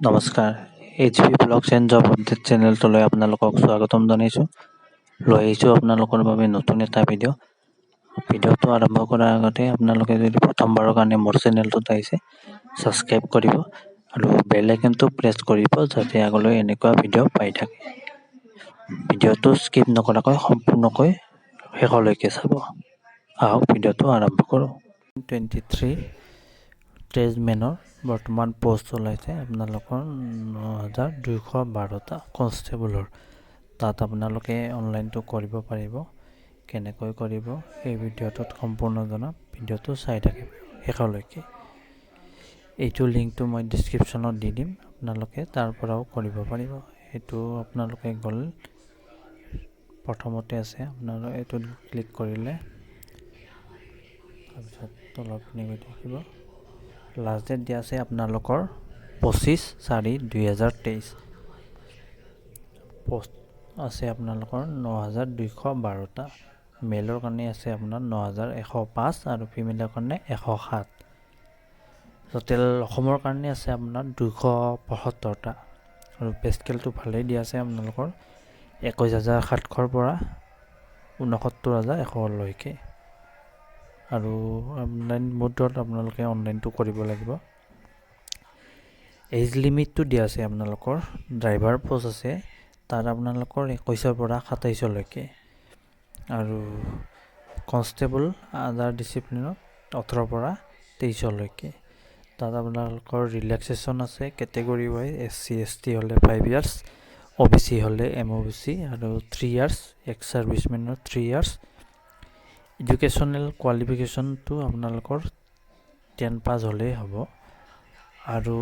নমস্কাৰ, HP blogs and job update চেনেলটোলৈ আপোনালোকক স্বাগতম জনাইছোঁ। লৈ আহিছোঁ আপোনালোকৰ বাবে নতুন এটা ভিডিঅ'। ভিডিঅ'টো আৰম্ভ কৰাৰ আগতে আপোনালোকে যদি প্ৰথমবাৰৰ কাৰণে মোৰ চেনেলটোত আহিছে, ছাবস্ক্ৰাইব কৰিব আৰু বেল আইকনটো প্ৰেছ কৰিব, যাতে আগলৈ এনেকুৱা ভিডিঅ' পাই থাকে। ভিডিঅ'টো স্কিপ নকৰাকৈ সম্পূৰ্ণকৈ শেষলৈকে চাব। আহক, ভিডিঅ'টো আৰম্ভ কৰোঁ। 23 ট্ৰেডমেনৰ বৰ্তমান পষ্ট ওলাইছে আপোনালোকৰ 9212টা কনষ্টেবলৰ। তাত আপোনালোকে অনলাইনটো কৰিব পাৰিব। কেনেকৈ কৰিব, এই ভিডিঅ'টোত সম্পূৰ্ণ জনাম। ভিডিঅ'টো চাই থাকিব শেষলৈকে। এইটো লিংকটো মই ডিছক্ৰিপশ্যনত দি দিম, আপোনালোকে তাৰ পৰাও কৰিব পাৰিব। সেইটো আপোনালোকে গ'ল প্ৰথমতে আছে, আপোনালোকে এইটোত ক্লিক কৰিলে তাৰপিছত তলৰ পিনে গৈ থাকিব। লাষ্ট ডেট দিয়া আছে আপোনালোকৰ 25/4/2023। পষ্ট আছে আপোনালোকৰ 9212টা। মেলৰ কাৰণে আছে আপোনাৰ 9105 আৰু ফিমেলৰ কাৰণে 107। টোটেল অসমৰ কাৰণে আছে আপোনাৰ 275টা। আৰু পে স্কেলটো ভালেই দিয়া আছে আপোনালোকৰ, 21,700ৰ পৰা 69,100লৈকে। আৰু অনলাইন মোডত আপোনালোকে অনলাইনটো কৰিব লাগিব। এজ লিমিটটো দিয়া আছে আপোনালোকৰ। ড্ৰাইভাৰ পষ্ট আছে, তাত আপোনালোকৰ 21ৰ পৰা 27লৈকে আৰু কনষ্টেবল আদাৰ ডিচিপ্লিনত 18ৰ পৰা 23লৈকে। তাত আপোনালোকৰ ৰিলেক্সেশ্যন আছে category wise. S C, S T হ'লে 5 ইয়াৰ্ছ, অ' বি চি হ'লে, এম অ' বি চি আৰু 3 ইয়াৰ্ছ, এক্স ছাৰ্ভিচমেনৰ 3 ইয়াৰ্ছ। এডুকেশ্যনেল কোৱালিফিকেশ্যনটো আপোনালোকৰ 10 পাছ হ'লেই হ'ব আৰু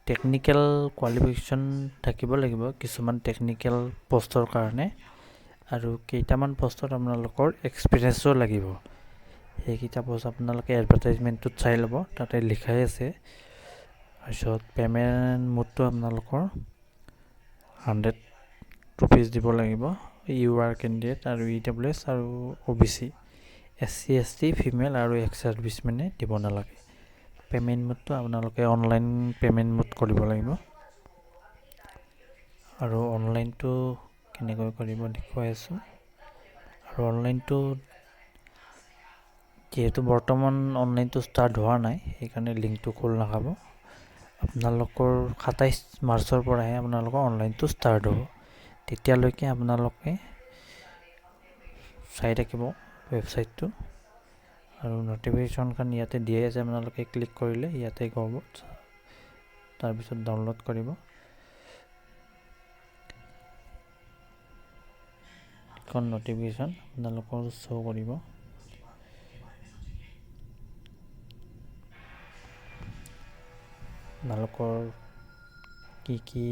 টেকনিকেল কোৱালিফিকেশ্যন থাকিব লাগিব কিছুমান টেকনিকেল পষ্টৰ কাৰণে। আৰু কেইটামান পষ্টত আপোনালোকৰ এক্সপিৰিয়েঞ্চো লাগিব। সেইকেইটা পষ্ট আপোনালোকে এডভাৰটাইজমেণ্টটোত চাই ল'ব, তাতে লিখাই আছে। তাৰপিছত পে'মেণ্ট মোডটো আপোনালোকৰ 100 ৰুপিজ দিব লাগিব ইউ আৰ কেণ্ডিডেট আৰু ই ডাব্লিউ এছ আৰু O' B C. S C, S T, female আৰু এক্স ছাৰ্ভিচমেনে দিব নালাগে। পে'মেণ্ট মোডটো আপোনালোকে অনলাইন পে'মেণ্ট মোড কৰিব লাগিব। আৰু অনলাইনটো কেনেকৈ কৰিব দেখুৱাই আছোঁ। আৰু অনলাইনটো যিহেতু বৰ্তমান অনলাইনটো ষ্টাৰ্ট হোৱা নাই, সেইকাৰণে লিংকটো খোল নাখাব। আপোনালোকৰ 27 মাৰ্চৰ পৰাহে আপোনালোকৰ অনলাইনটো ষ্টাৰ্ট হ'ব। তেতিয়ালৈকে আপোনালোকে চাই থাকিব ৱেবছাইটটো। আৰু নটিফিকেশ্যনখন ইয়াতে দিয়াই আছে, আপোনালোকে ক্লিক কৰিলে ইয়াতে ক'ব, তাৰপিছত ডাউনলোড কৰিব। এখন নটিফিকেশ্যন আপোনালোকৰ শ্ব' কৰিব। আপোনালোকৰ কি কি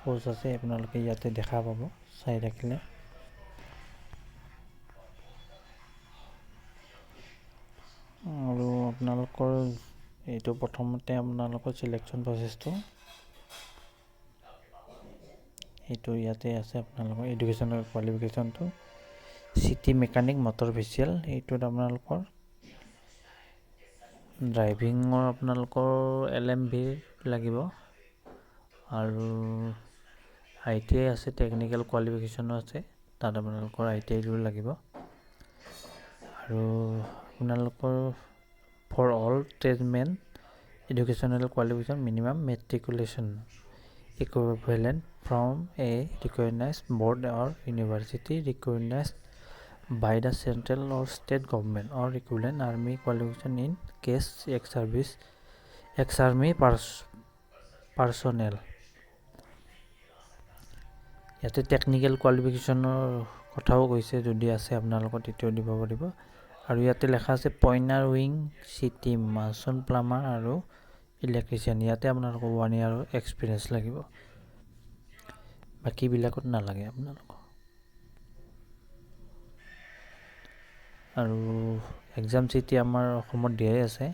পষ্ট আছে, আপোনালোকে ইয়াতে দেখা পাব চাই থাকিলে। আৰু আপোনালোকৰ এইটো প্ৰথমতে আপোনালোকৰ চিলেকশ্যন প্ৰচেছটো এইটো ইয়াতে আছে। আপোনালোকৰ এডুকেশ্যনেল কোৱালিফিকেশ্যনটো চিটি মেকানিক মটৰ ভেহিকেল, এইটোত আপোনালোকৰ ড্ৰাইভিঙৰ আপোনালোকৰ এল এম ভি লাগিব আৰু I T I আছে, টেকনিকেল কোৱালিফিকেশ্যনো আছে, তাত আপোনালোকৰ আই টি আইটো লাগিব। আৰু আপোনালোকৰ for all tradesmen, educational qualification minimum matriculation equivalent from a recognized board or university recognized by the central or state government, or equivalent army qualification in case ex service ex army personnel। ইয়াতে technical কোৱালিফিকেশ্যনৰ কথাও কৈছে, যদি আছে আপোনালোকৰ তেতিয়াও দিব পাৰিব। আৰু ইয়াতে লেখা আছে pointer wing city mason, plumber আৰু ইলেক্ট্ৰিচিয়ান, ইয়াতে আপোনালোকৰ 1 ইয়াৰৰ এক্সপিৰিয়েঞ্চ লাগিব। বাকীবিলাকত নালাগে আপোনালোকৰ। আৰু এক্সাম চিটি আমাৰ অসমত দিয়াই আছে,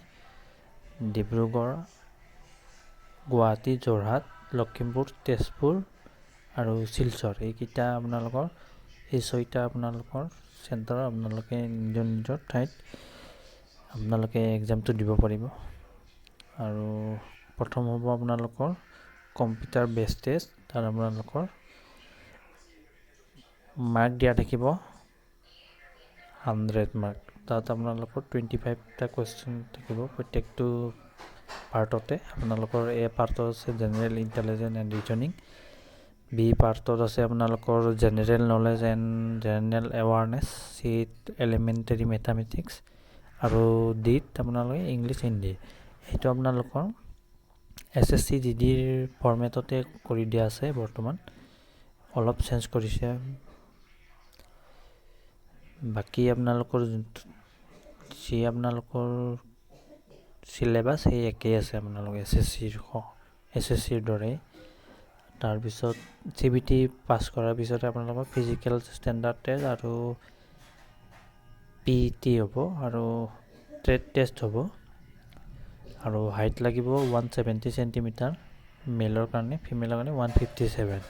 ডিব্ৰুগড়, গুৱাহাটী, যোৰহাট, লখিমপুৰ, তেজপুৰ আৰু শিলচৰ। এইকেইটা আপোনালোকৰ, এই ছয়টা আপোনালোকৰ চেণ্টাৰত আপোনালোকে নিজৰ নিজৰ ঠাইত আপোনালোকে এক্সামটো দিব পাৰিব। আৰু প্ৰথম হ'ব আপোনালোকৰ কম্পিউটাৰ বেছ টেষ্ট। তাত আপোনালোকৰ মাৰ্ক দিয়া থাকিব 100 মাৰ্ক। তাত আপোনালোকৰ 25টা কুৱেশ্যন থাকিব প্ৰত্যেকটো পাৰ্টতে। আপোনালোকৰ এ পাৰ্টত আছে general intelligence and reasoning, B পাৰ্টত আছে আপোনালোকৰ general knowledge and general awareness, চিত এলিমেণ্টেৰী মেথামেটিক্স আৰু ডিত আপোনালোকে ইংলিছ, হিন্দী। সেইটো আপোনালোকৰ এছএছচি জিডিৰ ফৰ্মেটতে কৰি দিয়া আছে। বৰ্তমান অলপ চেঞ্জ কৰিছে। বাকী আপোনালোকৰ যোনটো যি আপোনালোকৰ চিলেবাছ, সেই একেই আছে আপোনালোক এছএছচিৰ দৰেই। তাৰপিছত চিবিটি পাছ কৰাৰ পিছতে আপোনালোকৰ ফিজিকেল ষ্টেণ্ডাৰ্ড টেষ্ট আৰু পিটি হ'ব আৰু ট্ৰেড টেষ্ট হ'ব। আৰু হাইট লাগিব 170 চেণ্টিমিটাৰ মেলৰ কাৰণে, ফিমেলৰ কাৰণে 157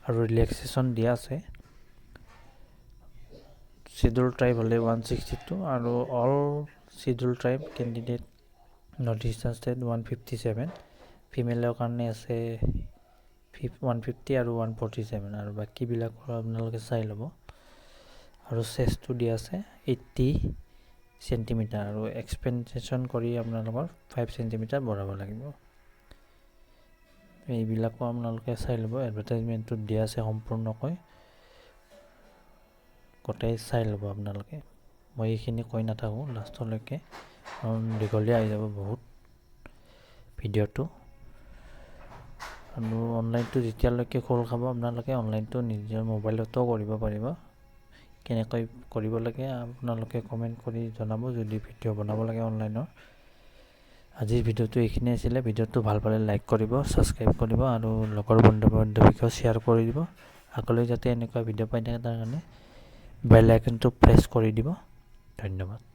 আৰু ৰিলেক্সেশ্যন দিয়া আছে। শ্বেডিউল ট্ৰাইব হ'লে 162 আৰু all schedule tribe candidate, North Eastern state, 157। ফিমেলৰ কাৰণে আছে 150 আৰু 147 আৰু বাকীবিলাকৰ আপোনালোকে চাই ল'ব। আৰু চেষ্টটো দিয়া আছে 80 চেণ্টিমিটাৰ আৰু এক্সপেনশ্যন কৰি আপোনালোকৰ 5 চেণ্টিমিটাৰ বঢ়াব লাগিব। এইবিলাকো আপোনালোকে চাই ল'ব। এডভাৰটাইজমেণ্টটোত দিয়া আছে সম্পূৰ্ণকৈ, গোটেই চাই ল'ব আপোনালোকে। মই এইখিনি কৈ নাথাকোঁ লাষ্টলৈকে, কাৰণ দীঘলীয়া হৈ যাব বহুত ভিডিঅ'টো। আৰু অনলাইনটো যেতিয়ালৈকে খোল খাব, আপোনালোকে অনলাইনটো নিজৰ মোবাইলতো কৰিব পাৰিব। কেনেকৈ কৰিব লাগে আপোনালোকে কমেণ্ট কৰি জনাব, যদি ভিডিঅ' বনাব লাগে অনলাইনৰ। আজিৰ ভিডিঅ'টো এইখিনিয়ে আছিলে। ভিডিঅ'টো ভাল পালে লাইক কৰিব, ছাবস্ক্ৰাইব কৰিব আৰু লগৰ বন্ধু বান্ধৱীকো শ্বেয়াৰ কৰি দিব। আগলৈ যাতে এনেকুৱা ভিডিঅ' পাই থাকে, তাৰ কাৰণে বেল আইকনটো প্ৰেছ কৰি দিব। ধন্যবাদ।